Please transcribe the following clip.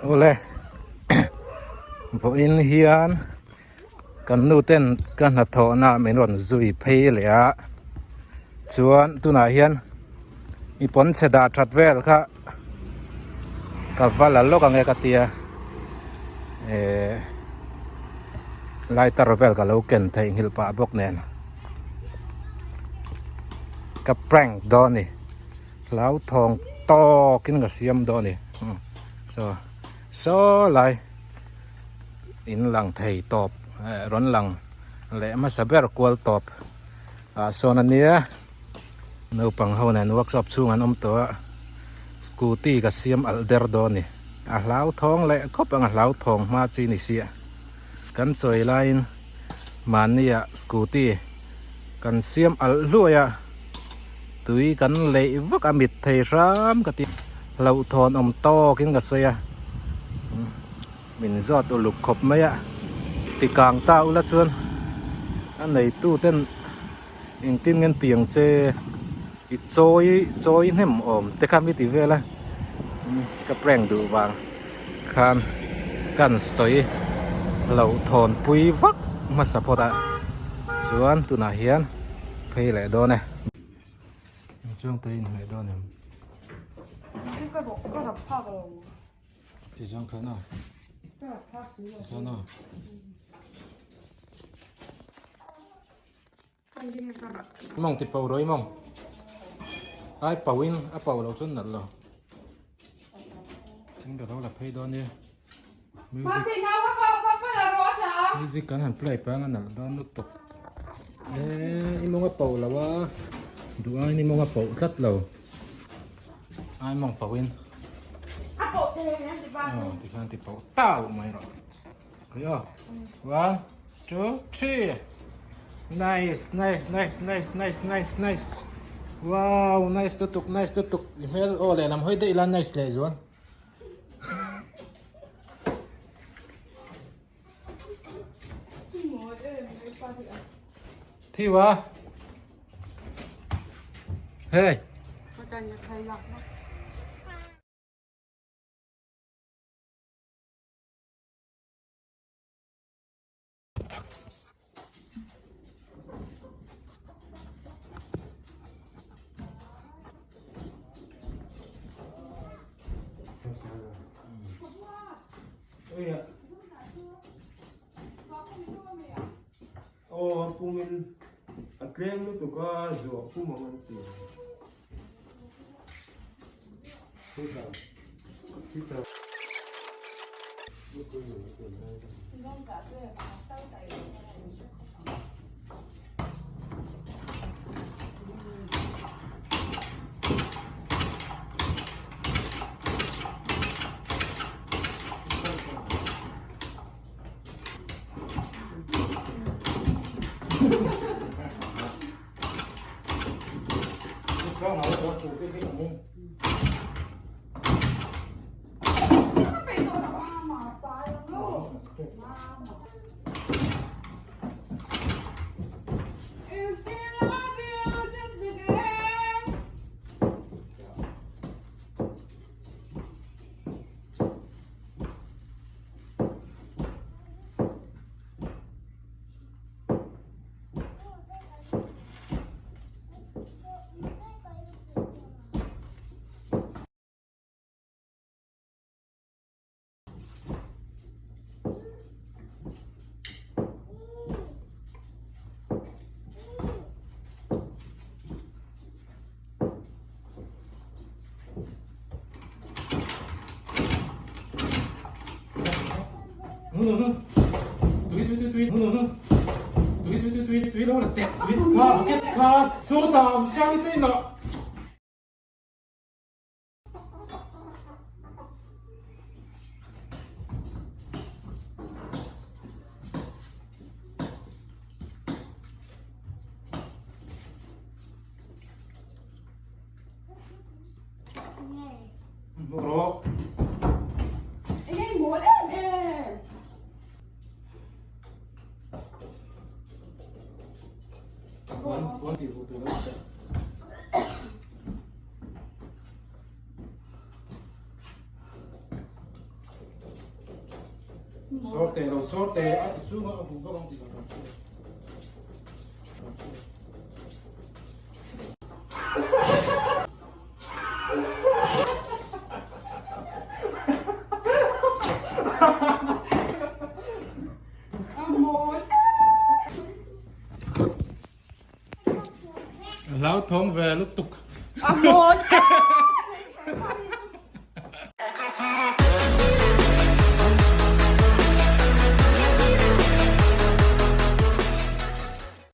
Awle vawiin hian kan nu ten ka hnathawhna min rawn zui phei leh a chuan tunah hian mi pawnchhe dah that vel kha ka va la lawk ang e ka tia ehh lighter vel ka lo ken theihnghilh pah bawk nen ka prank dawn a ni. Hlauthawng tawkin ka siam dawn a ni saw saw lai in lang thei tawp eh rawn lang leh hmasa ber kual tawp ah sawn a nia naupang ho nen workshop chhung an awm tawh a scooty ka siam alh der dawn a ni a hlauthawng leh khawp ang a hlauthawng hma chi ni sia kan chawi laiin mahni ah scooty kan siam alh hluai a. Tui kan leih vak a mit thei hram ka ti. Hlauhthawn awm tawkin ka sawi a, min zawt uluk khawp mai a. Ti kang ta ula chuan a neitu ten engtin nge an ti ang che i chawi chawi hnem awm te kha mi ti vel a, ka prank duh vang khan kan sawi hlauhthawn pui vak hmasa phawt a chuan tunah hian. Phei leh dawn e. Chuang te in hmeh dawn em? Ka rawh ka rap phak lo. Ti chuang khan a. Ka rap phak si lo. Khan a. Mong ti pau roi mong. Ai pau in a pau lo chuan nalh lo. Tin ka lo la phei dawn e. Music Music kan han play pang a nalh dawn lutuk. Eh, i mawng a pau lo a. Duh aiin i mawng a pau tlat lo. Ai mawng pau in. A pau te an ti bak. Oh, ti khan ti pau tau mai rawh. Khawi aw. One, two, three. Nice, nice, nice, nice, nice, nice, nice. Wow, nice lutuk, nice lutuk. I hmel aw lehlam hawi daih ila nice leh zuan. Thiwa. Hey. Aw pumin a tlem lutuk a zuah pum ang an ti. Sawr teh lo sawr teh a chhunga a huh vak ang tih ka hria. Hlauthawng ve lutuk. A mawn.